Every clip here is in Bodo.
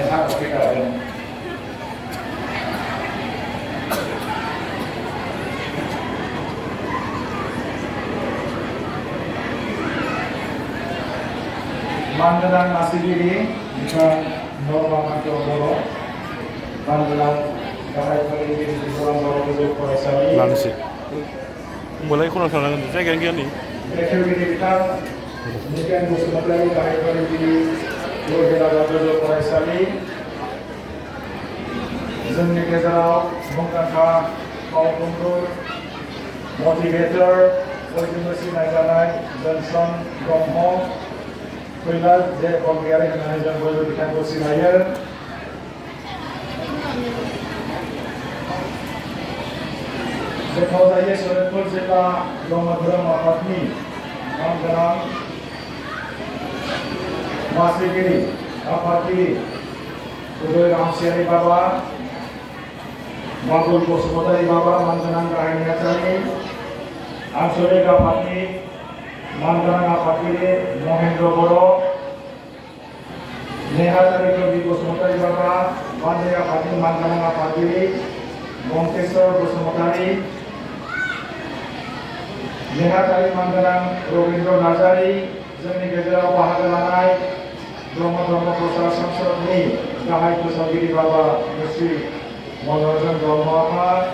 नोंथाङा फैखागोन मानगोनां मासिगिरि बिथां Dr.Ajit Boro मानगोनां गाहाय फोरोंगिरि बर' गोजौ फरायसालि लांसै होमबालाय खना थांनांगोन जायगायानो गैया नै बेखेवगिरि बिथां निकेन बसुमतारी गाहाय फोरोंगिरि बर' गोजौ फरायसालि जोंनि गेजेराव मुंदांखा फावखुंगुर मटिभेटर बयजोंबो सिनायजानाय जनसन ब्रह्म फैला जे बंगायारि होननानै जों बयबो बिथांखौ सिनायो बेखावजायै सनितपुर जिल्ला ब्रह्म धोरोम आफादनि मानगोनां मासिगिरि आफादगिरि उदय रामसियारि बाबा बाबुल बसुमतारी बाबा मानगोनां गाहाय नेहाथारि आनसलिक आफादनि मानगोनां आफादगिरि महेन्द्र बर' नेहाथारि कवि बसुमतारी बाबा बान्दै आफादनि मानगोनां आफादगिरि गंकेश्वर बसुमतारी नेहाथारि मानगोनां रबीन्द्र नार्जारी जोंनि गेजेराव बाहागो लानाय ब्रह्म धर्म प्रसार संसदनि गाहाय फोसावगिरि बाबा मुस्रि मनोरन्जन ब्रह्म आफाद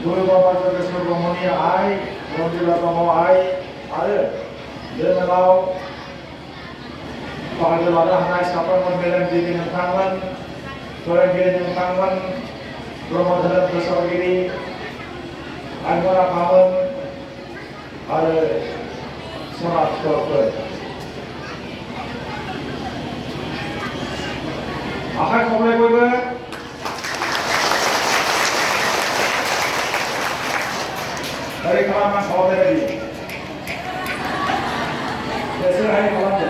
गुरु बाबा जगेश्वर ब्रह्मनि आइ रंजिला ब्रह्म आइ आरो जोंनाव बाहागो लानो हानाय साफ्रोमबो मेलेमजिबि नोंथांमोन फोरोंगिरि नोंथांमोन ब्रह्म धोरोम फोसावगिरि आइमोन आफामोन आरो समाजफोर आखाइ खबलाय बयबो ओरै खालामना खालामनाय बायदि बिसोर हाय खालामदो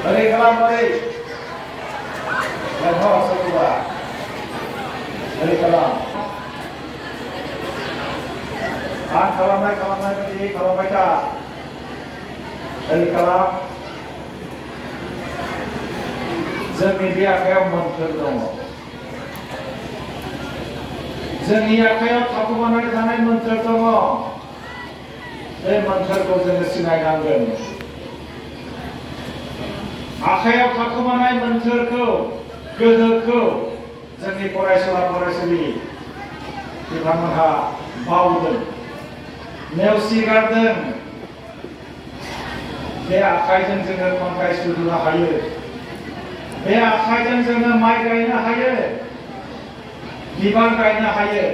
ओरै खालाम ओरै लेंहर सोरखौबा ओरै खालाम आं खालामनाय बायदि खालामबाय था ओरै खालाम जोंनि बे आखायाव मोन्थोर दङ जोंनि आखायाव थाखुमानानै थानाय मोन्थोर दङ बे मोन्थोरखौ जोङो सिनायनांगोन आखायाव थाखुमानाय मोन्थोरखौ गोहोखौ जोंनि फरायसुला फरायसुलि बिथांमोनहा बावदों नेवसिगारदों बे आखाइजों जोङो खन्थाइ सुजुनो हायो बे आखाइजों जोङो माइ गायनो हायो बिबार गायनो हायो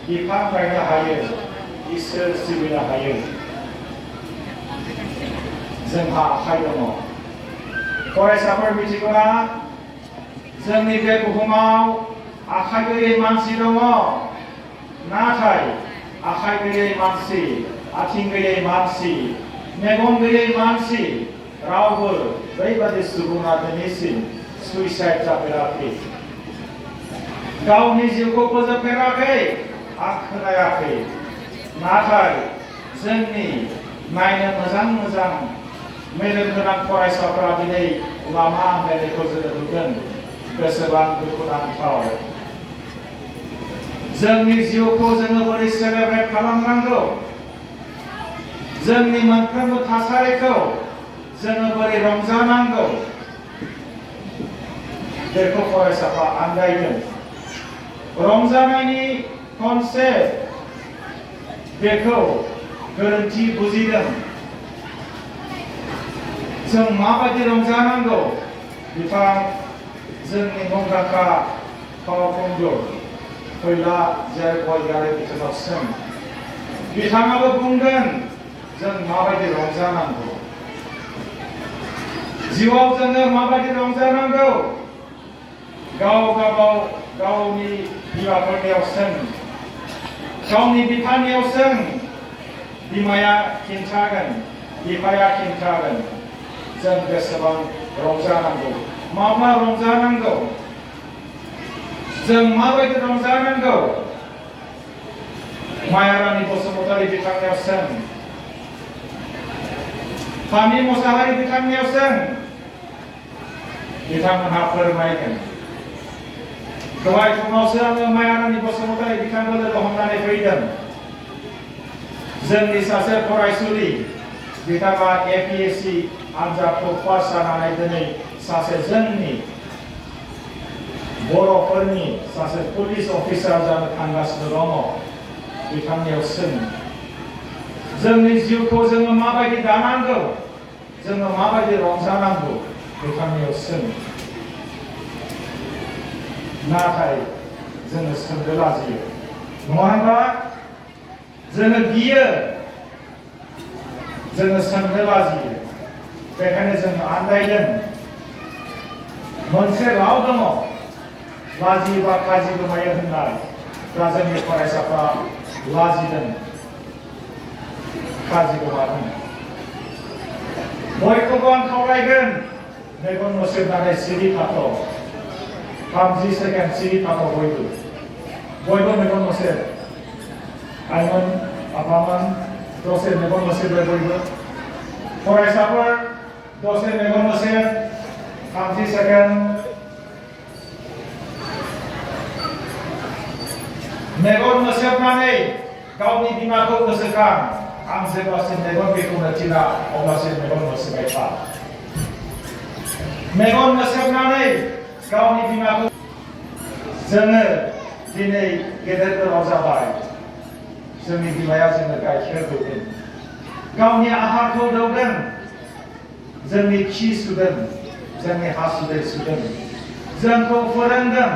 बिफां गायनो हायो इसोर सिबिनो हायो जोंहा आखाइ दङ फरायसाफोर मिथिगौना जोंनि बे बुहुमाव आखाइ गैयै मानसि दङ नाथाय आखाइ गैयै मानसि आथिं गैयै मानसि मेगन गैयै मानसि रावबो बैबादि सुबुङा दिनैसिम सुइसाइड जाफेराखै गावनि जिउखौ फोजोबफेराखै आं खोनायाखै नाथाय जोंनि नायनो मोजां मेलेम गोनां फरायसाफोरा दिनै लामा आन्दायनायखौ जोङो नुदों बेसेबां दुखुनांथाव जोंनि जिउखौ जोङो बोरै सेलेब्रेट खालामनांगौ जोंनि मोनफ्रोमबो थासारिखौ जोङो बोरै रंजानांगौ बेखौ फरायसाफ्रा आन्दायदों रंजानायनि कनसेप्ट बेखौ गोरोन्थि बुजिदों जों माबायदि रंजानांगौ बिथां जोंनि मुंदांखा फावखुंगुर फैला जे बंगायारि बिथाङा सों बिथाङाबो बुंगोन जों माबायदि रंजानांगौ जिउआव जोङो माबायदि रंजानांगौ गावनि बिमाफोरनियाव सों गावनि बिफानियाव सों बिमाया खिन्थागोन बिफाया खिन्थागोन जों बेसेबां रंजानांगौ माब्ला रंजानांगौ जों माबायदि रंजानांगौ मायारानि बसुमतारी बिथांनियाव सों फामि मोसाहारि बिथांनियाव सों बिथांमोनहा फोरमायगोन। दहाय फुङावसो आङो मायारानि बसुमतारी बिथांखौ लोगो हमनानै फैदों। जोंनि सासे फरायसुलि बिथाङा APSC आनजादखौ पास जानानै दिनै सासे जोंनि बर'फोरनि सासे पुलिस अफिसार जानो थांगासिनो दङ। बिथांनियाव सों जोंनि जिउखौ जोङो माबायदि दानांगौ, जोङो माबायदि रंजानांगौ, बिथांनियाव सों। नाथाय जोङो सोंनो लाजियो, नङा होनबा? जोङो गियो, जोङो सोंनो लाजियो। बेखायनो जों आन्दायदों। मोनसे राव दङ, लाजियोबा काजि गोमायो होननाय। दा जोंनि फरायसाफ्रा लाजिदों, काजि गोमादों। बयखौबो आं खावलायगोन, मेगन मोसेबनानै सिरि थाथ'। 30 सेकेन्ड सिरि थाथ' बयबो मेगन मोसेब। आइमोन आफामोन दसे मेगन मोसेबलाय बयबो। फरायसाफोर दसे मेगन मोसेब। 30 सेकेन्ड। मेगन मोसेबनानै गावनि बिमाखौ गोसोखां। आं जेब्लासिम मेगन बेखेवनो थिना अब्लासिम मेगन मोसेबबाय था। मेगन मोसेबनानै गावनि बिमाखौ जोङो दिनै गेदेर गोलाव जाबाय। जोंनि बिमाया जोंनो गाइखेर दौदों, गावनि आहारखौ दौदों, जोंनि खि सुदों, जोंनि हासुदै सुदों, जोंखौ फोरोंदों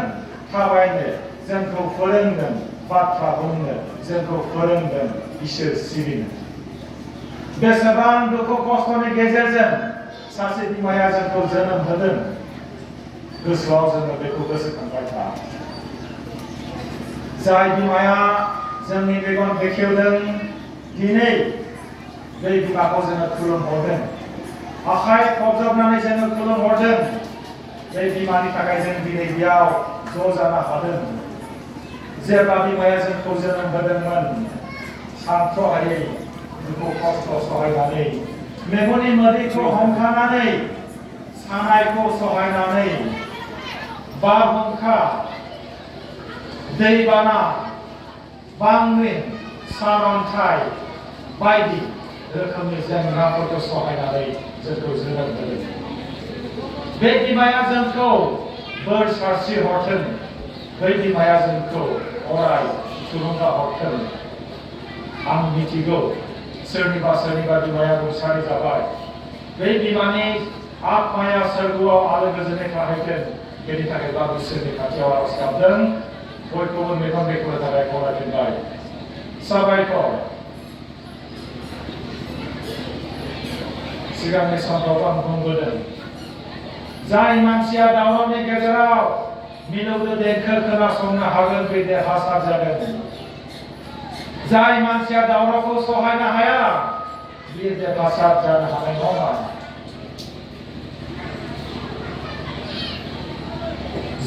थाबायनो, जोंखौ फोरोंदों बाथ्रा बुंनो, जोंखौ फोरोंदों इसोर सिबिनो। बेसेबां दुखु खस्थ'नि गेजेरजों सासे बिमाया जोंखौ जोनोम होदों, गोसोआव जोङो बेखौ गोसोखांबाय था। जाय बिमाया जोंनि मेगन बेखेवदों, दिनै बे बिमाखौ जोङो खुलुमहरदों, आखाइ खबजबनानै जोङो खुलुमहरदों। बे बिमानि थाखाय जों दिनै बेयाव ज' जानो हादों। जेब्ला बिमाया जोंखौ जोनोम होदोंमोन, सानथ्र'हायै दुखु खस्थ' सहायनानै, मेगननि मोदैखौ हमथानानै, सानायखौ सहायनानै, बारहुंखा, दैबाना, बांग्रिं, सारअन्थाइ बायदि रोखोमनि जेंनाफोरखौ सहायनानै जोंखौ जोनोम होदों। बे बिमाया जोंखौ बोर सारस्रि हरथों। बै बिमाया जोंखौ अराय थुलुंगा हरथों। आं मिथिगौ सोरनिबा बिमाया रुंसारि जाबाय। बै बिमानि आत्माया सोरगोआव आलो गोजोनै थाहैथों। बेनि थाखाय बाबु इसोरनि खाथियाव आरज गाबदों। बयखौबो मेगन बेखेवनो थाखाय खावलायफिनबाय। साबायखर। सिगांनि समफ्राव आं बुंबोदों, जाय मानसिया दावरावनि गेजेराव मिलौदो देंखो खोनासंनो हागोन बे देरहासार जागोन। जाय मानसिया दावरावखौ सहायनो हाया बियो देरहासार जानो हानाय नङा।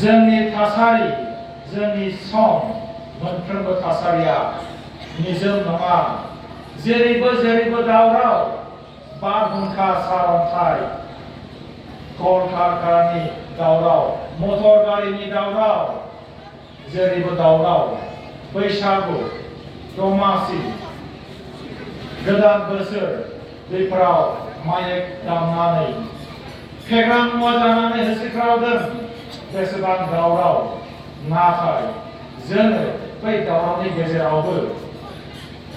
जोंनि थासारि, जोंनि सम, मोनफ्रोमबो थासारिया निजोम नङा। जेरैबो दावराव, बारहुंखा, सारअन्थाइ, कलकारखानानि दावराव, मटर गारिनि दावराव, जेरैबो दावराव। बैसागु, दमासि, गोदान बोसोर बेफोराव माइक दामनानै, फेग्रा मुवा जानानै होसिख्रावदों। बेसेबां दावराव, नाथाय जोङो बै दावरावनि गेजेरावबो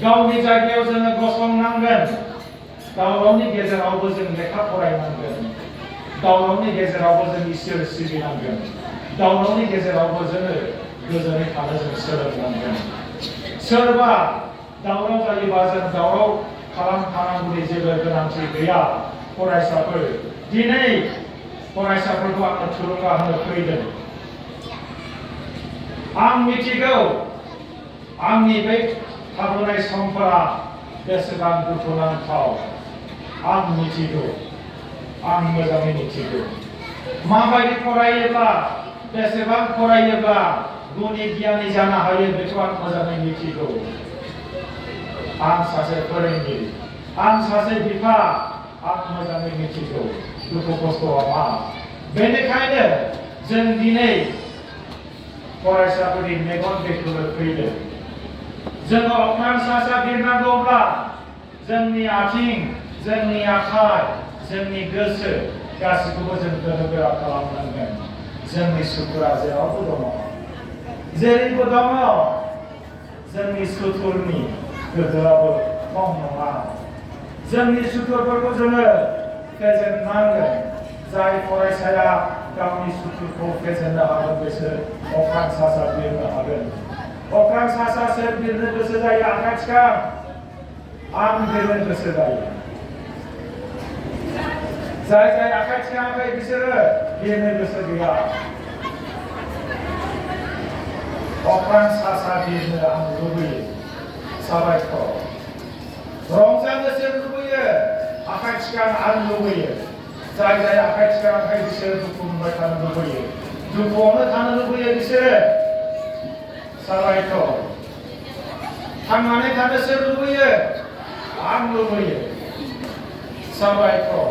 गावनि जायगायाव जोङो गसंनांगोन। दावरावनि गेजेरावबो जों लेखा फरायनांगोन। दावरावनि गेजेरावबो जों इसोर सिबिनांगोन। दावरावनि गेजेरावबो जोङो गोजोनै थानो जों सोलोंनांगोन। सोरबा दावराव जायोबा जों दावराव खालामखानांगौनि जेबो गोनांथि गैया। फरायसाफोर, दिनै फरायसाफोरखौ आङो थुलुंगा होनो फैदों। आं मिथिगौ आंनि बे थाबोनाय समफोरा बेसेबां दुखुनांथाव। आं मिथिगौ, आं मोजाङै मिथिगौ। माबायदि फरायोब्ला, बेसेबां फरायोब्ला गुनि गियानि जानो हायो बेखौ आं मोजाङै मिथिगौ। आं सासे फोरोंगिरि, आं सासे बिफा, आं मोजाङै मिथिगौ दुखु खस्थ'आ मा। बेनिखायनो जों दिनै फरायसाफोरनि मेगन बेखेवनो फैदों। जोङो अख्रां सा सा बिरनांगौब्ला जोंनि आथिं, जोंनि आखाइ, जोंनि गोसो गासैखौबो जों गोहो खालामनांगोन। जोंनि सुथुरा जेरावबो दङ, जेरैबो दङ। जोंनि सुथुरनि गोहोआबो खम नङा। जोंनि सुथुरफोरखौ जोङो फेजेननांगोन। जाय फरायसाया गावनि सुथुरखौ फेजेननो हागोन बिसोर अख्रां सा सा बिरनो हागोन। अख्रां सा सा सोर बिरनो गोसो जायो आखाइ थिखां। आं बिरनो गोसो जायो। जाय जाय आखाइ थिखाङाखै बिसोरो बिरनो गोसो गैया। अख्रां सा सा बिरनो आं लुबैयो। साबायखर। रंजानो सोर लुबैयो? आखाइ थिखां आं लुबैयो। जाय जाय आखाइ थिखाङाखै बिसोरो दुखु मोनबाय थानो लुबैयो। दुखुआवनो थानो लुबैयो बिसोरो। साबायखर। थांनानै थानो सोर लुबैयो? आं लुबैयो। साबायखर।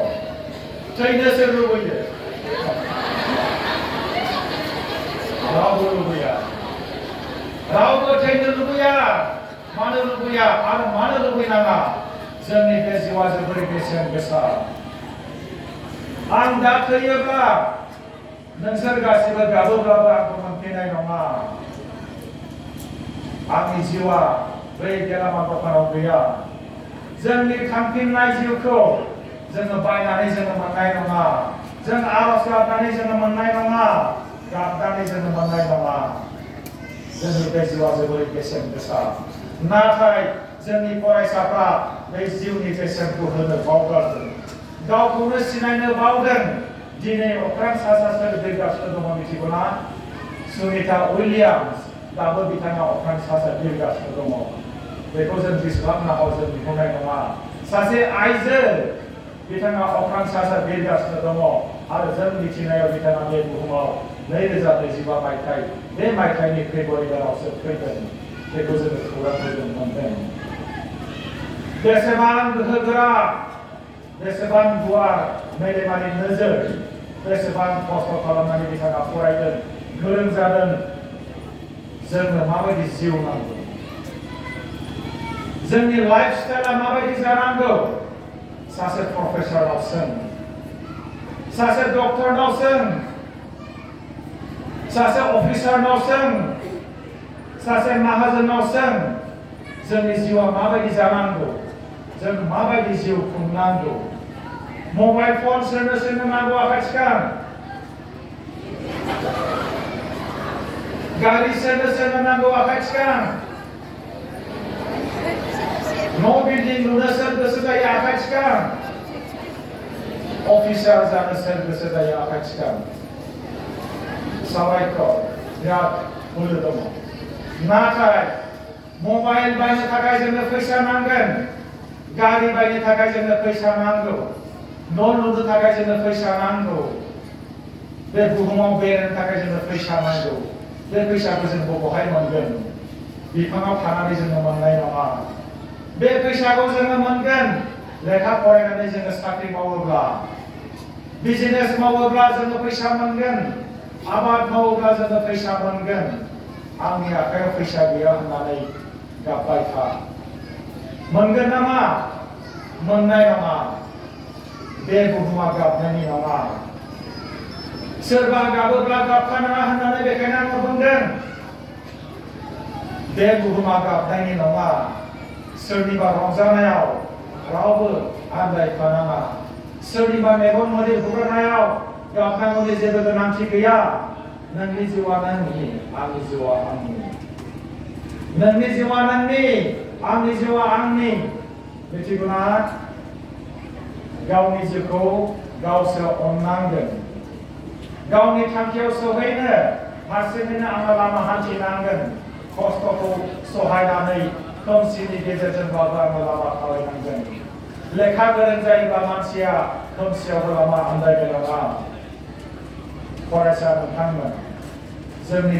थैनो सोर लुबैयो? रावबो लुबैया। रावबो थैनो लुबैया। मानो लुबैया आरो मानो लुबैनाङा? जोंनि बे जिउआ जोबोर बेसेन गोसा। आं दा थैयोब्ला नोंसोर गासिबो गाबोब्लाबो आंखौ मोनफिननाय नङा। आंनि जिउआ बै गेलामाल दखानाव गैया। जोंनि थांफिननाय जिउखौ जोङो बायनानै जोङो मोननाय नङा। जों आरज गाबनानै जोङो मोननाय नङा। गाबनानै जोङो मोननाय नङा। जोंनि बे जिउआ जोबोर बेसेन गोसा। नाथाय जोंनि फरायसाफ्रा बे जिउनि बेसेनखौ होनो बावगारदों। गावखौनो सिनायनो बावदों। दिनै अख्रां सा सा सोर बिरगासिनो दङ मिथिगौना? सुनिता उइलियाम्स दाबो बिथाङा अख्रां सा सा बिरगासिनो दङ। बेखौ जों बेसेबां नांगौ जों बुंनाय नङा। सासे आइजो बिथाङा अख्रां सा सा बिरगासिनो दङ आरो जों मिथिनायाव बिथाङा बे बुहुमाव 2025 मायथाइ बे मायथाइनि फेब्रुवारि दानावसो फैगोन। बेखौ जोङो खौरांखौ जों मोनदों। बेसेबां गोहोगोरा, बेसेबां गुवार मेलेमारि नोजोर, बेसेबां खस्थ' खालामनानै बिथाङा फरायदों, गोरों जादों। जोंनो माबायदि जिउ नांगौ? जोंनि लाइफ स्टाइला माबायदि जानांगौ? सासे प्रफेसरनाव सों, सासे डक्टरनाव सों, सासे अफिसारनाव सों, सासे माहाजोननाव सों। जोंनि जिउआ माबायदि जानांगौ? जों माबायदि जिउ खुंनांगौ? मबाइल फन सोरनो नांगौ आखाइ थिखां। गारि सोरनो नांगौ आखाइ थिखां। न' बिल्डिं लुनो सोर गोसो जायो आखाइ थिखां। अफिसार जानो सोर गोसो जायो आखाइ थिखां। साबायखर। बिराद बोलो दङ। नाथाय मबाइल बायनो थाखाय जोंनो फैसा नांगोन। गारि बायनो थाखाय जोंनो फैसा नांगौ। न' लुनो थाखाय जोंनो फैसा नांगौ। बे बुहुमाव बेरायनो थाखाय जोंनो फैसा नांगौ। बे फैसाखौ जों बबेहाय मोनगोन? बिफाङाव थानानै जोङो मोननाय नङा। बे फैसाखौ जोङो मोनगोन लेखा फरायनानै जोङो साख्रि मावोब्ला, बिजनेस मावोब्ला जोङो फैसा मोनगोन, आबाद मावोब्ला जोङो फैसा मोनगोन। आंनि आखायाव फैसा गैया होननानै गाबबाय था। मोनगोन नामा? मोननाय नङा। बे बुहुमा गाबनायनि नङा। सोरबा गाबोब्ला गाबखानाङा होननानै बेखायनो आङो बुंदों। बे बुहुमा गाबनायनि नङा। सोरनिबा रंजानायाव रावबो आन्दायफानाङा। सोरनिबा मेगन मोदै हुगारनायाव गाबनांगौनि जेबो गोनांथि गैया। नोंनि जिउआ नोंनि, आंनि जिउआ आंनि। नोंनि जिउआ नोंनि, आंनि जिउआ आंनि। मिथिगौना? गावनि जिउखौ गावसो अननांगोन। गावनि थांखियाव सहैनो हारसिङैनो आङो लामा हान्थिनांगोन। खस्थ'खौ सहायनानै खोमसिनि गेजेरजोंबाबो आङो लामा थाबायनांगोन। लेखा गोरों जायोब्ला मानसिया खोमसियावबो लामा आन्दायनो नङा। फरायसा नोंथांमोन, जोंनि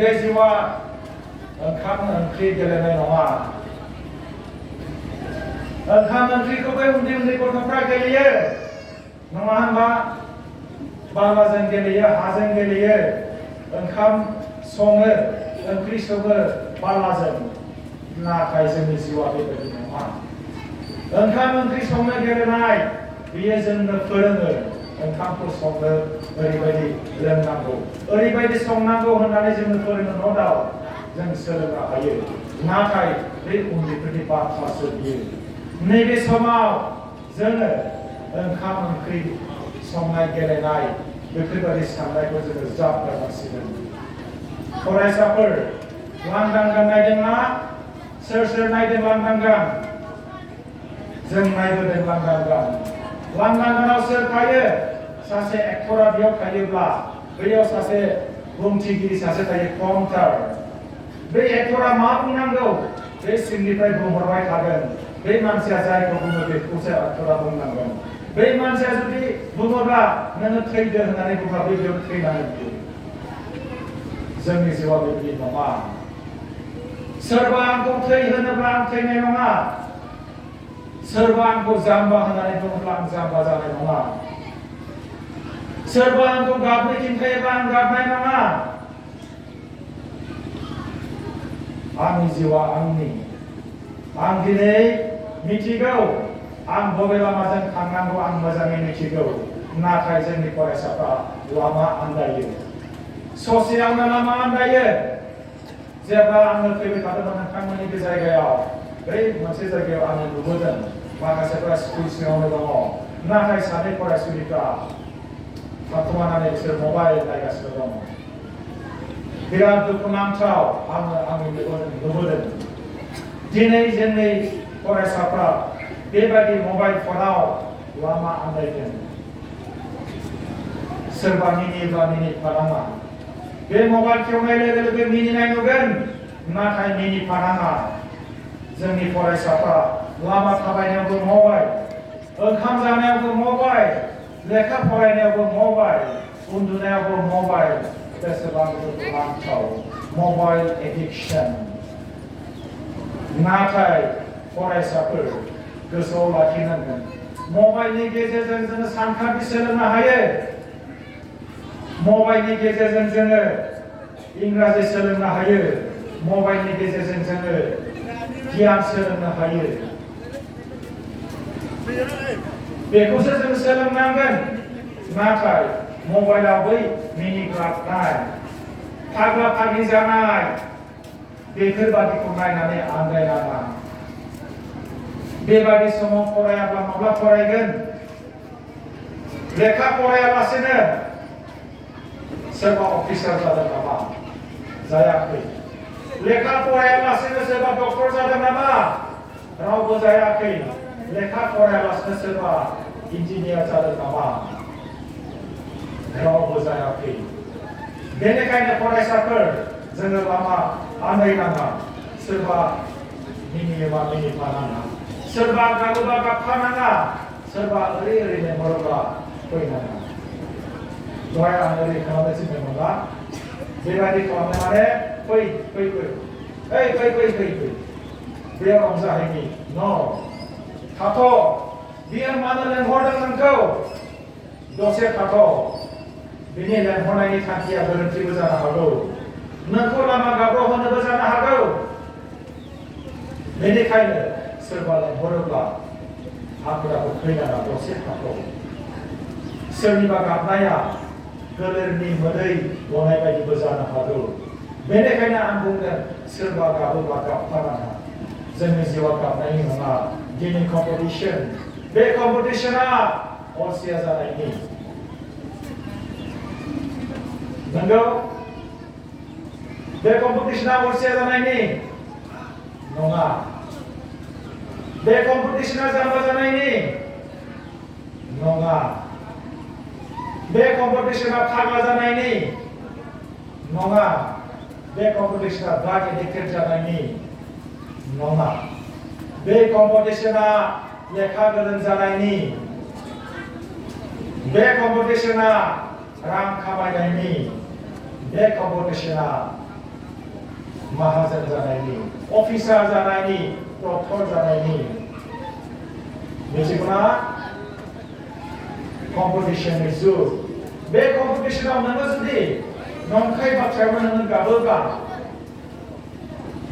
बे जिउआ ओंखाम ओंख्रि गेलेनाय नङा। ओंखाम ओंख्रिखौबो उन्दै उन्दै गथ'फ्रा गेलेयो नङा होनबा बालाजों गेलेयो हाजों गेलेयो ओंखाम सङो ओंख्रि सङो बालाजों नाथाय जोंनि जिउआ बेबायदि नङा ओंखाम ओंख्रि संनो गेलेनाय बियो जोंनो फोरोङो ओंखामखौ संनो ओरैबायदि रोंनांगौ ओरैबायदि संनांगौ होननानै जोंनो फोरोङो न' दाउ जों सोलोंनो हायो नाथाय बे उन्दैफोरनि बाथ्रासो बियो नैबे समाव जोङो ओंखाम ओंख्रि संनाय गेलेनाय बेफोरबायदि साननायखौ जोङो ज्राब गारनांसिगोन फरायसाफोर लांदां गान नायदोंना सोर नायदों लांदां गान जों नायबोदों लांदां गान लांदां गानाव सोर थायो सासे एक्टरा बेयाव थायोब्ला बैयाव सासे बुंथिगिरि सासे थायो प्रम्पटार बे एक्टरा मा बुंनांगौ बे सिंनिफ्राय बुंहरबाय थागोन बे मानसिया जायखौ बुङो बेखौसो एक्टरा बुंनांगोन बे मानसिया जुदि बुङोब्ला नोङो थैदो होननानै बुङोब्ला बे बेयाव थैनानै बियो जोंनि जिउआ बेबायदि नङा सोरबा आंखौ थै होनोब्ला आं थैनाय नङा सोरबा आंखौ जाम्बा होननानै बुङोब्ला आं जाम्बा जानाय नङा सोरबा आंखौ गाबनो खिन्थायोब्ला आं गाबनाय नङा आंनि जिउआ आंनि आं दिनै मिथिगौ आं बबे लामाजों थांनांगौ आं मोजाङै मिथिगौ नाथाय जोंनि फरायसाफ्रा लामा आन्दायो ससेयावनो लामा आन्दायो जेब्ला आङो फैबाय थादोंमोन नोंथांमोननि बे जायगायाव बै मोनसे जायगायाव आङो नुबोदों माखासेफ्रा स्कुल सिङावनो दङ नाथाय सानै फरायसुलिफ्रा थाखुमानानै बिसोर मबाइल नायगासिनो दङ बिराद दुखुनांथाव आंनि मेगनजों नुबोदों दिनै जोंनि फरायसाफ्रा बेबायदि मबाइल फनाव लामा आन्दायदों सोरबा मिनियोब्ला मिनिफानाङा बे मबाइल खेवनाय लोगो लोगो मिनिनाय नुगोन नाथाय मिनिफानाङा जोंनि फरायसाफ्रा लामा थाबायनायावबो मबाइल ओंखाम जानायावबो मबाइल लेखा फरायनायावबो मबाइल उन्दुनायावबो मबाइल बेसेबां दुखुनांथाव मबाइल एडिक्शन नाथाय फरायसाफोर गोसोआव लाखिनांगोन मबाइलनि गेजेरजों जोङो सानखान्थि सोलोंनो हायो मबाइलनि गेजेरजों जोङो इंराजि सोलोंनो हायो मबाइलनि गेजेरजों जोङो गियान सोलोंनो हायो बेखौसो जों सोलोंनांगोन नाथाय मबाइलाव बै मिनिग्लाबनाय फाग्ला फाग्लि जानाय बेफोरबादिखौ नायनानै आन्दायनाङा बेबादि समाव फरायाब्ला माब्ला फरायगोन लेखा फरायालासेनो सोरबा अफिसार जादों नामा जायाखै लेखा फरायालासेनो सोरबा डक्टर जादों नामा रावबो जायाखै लेखा फरायालासेनो सोरबा इन्जिनियार जादों नामा रावबो जायाखै बेनिखायनो फरायसाफोर जोङो लामा आन्दायनाङा सोरबा मिनियोबा मिनिफानाङा सोरबा गाबोबा गाबफानाङा सोरबा ओरैनो मरोब्ला फैनाङा दहाय आं ओरै खालामनो थिनदोंमोनब्ला बेबायदि खालामनो माने फै बेयाव रंजाहैनि न' थाथ' बियो मानो लेंहरदों नोंखौ दसे थाथ' बिनि लेंहरनायनि थांखिया गोरोन्थिबो जानो हागौ नोंखौ लामा गाब्र'होनोबो जानो हागौ बेनिखायनो सोरबा लेंहरोब्ला आंखौ फैनाङा दसे थाथ' सोरनिबा गाबनाया गोलेरनि मोदै गनाय बायदिबो जानो हागौ बेनिखायनो आं बुंगोन सोरबा गाबोब्ला गाबफानाङा जोंनि जिउआ गाबनायनि नङा दिनै कम्पिटिशन बे कम्पिटिशना अलसिया जानायनि नंगौ बे कम्पिटिशना अलसिया जानायनि नङा बे कम्पिटिशना जाम्बा जानायनि नङा बे कम्पिटिशना फाग्ला जानायनि नङा बे कम्पिटिशना ड्राग एडिक्टेड जानायनि नङा बे कम्पिटिशना लेखा गोरों जानायनि बे कम्पिटिशना रां खामायनायनि बे कम्पिटिशना माहाजोन जानायनि अफिसार जानायनि डक्टर जानायनि मिथिगौना कम्पिटिशननि जुग बे कम्पिटिशनाव नोङो जुदि नंखाय बाथ्रायावनो नोङो गाबोब्ला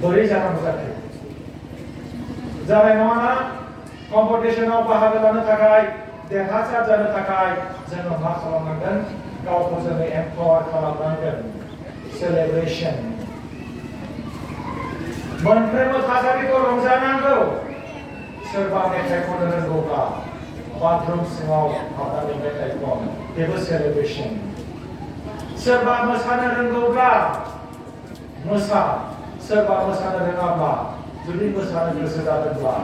बोरै जानांगौ जाखो जानाय नङाना कम्पिटिशनाव बाहागो लानो थाखाय देरहासार जानो थाखाय जोङो मा खालामनांगोन गावखौ जोङो एम्पावार खालामनांगोन सेलेब्रेशन मोनफ्रोमबो थासारिखौ रंजानांगौ सोरबा मेथाइ खननो रोंगौब्ला बाथरुम सिङाव हाबनानै मेथाइ खन बेबो सेलेब्रेशन सोरबा मोसानो रोंगौब्ला मोसा सोरबा मोसानो रोङाब्ला जुदि मोसानो गोसो जादोंब्ला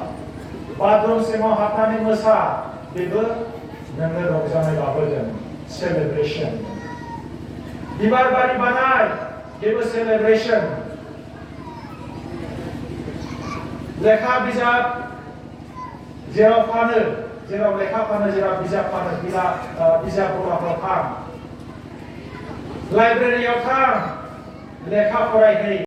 बाथरुम सिङाव हाबनानै मोसा बेबो नोंनो रंजानाय लाबोगोन सेलेब्रेशन बिबार बारि बानाय बेबो सेलेब्रेशन लेखा बिजाब जेराव फानो जेराव लेखा फानो जेराव बिजाब फानो बिजाब गलाफ्राव थां लाइब्रेरियाव थां लेखा फरायहै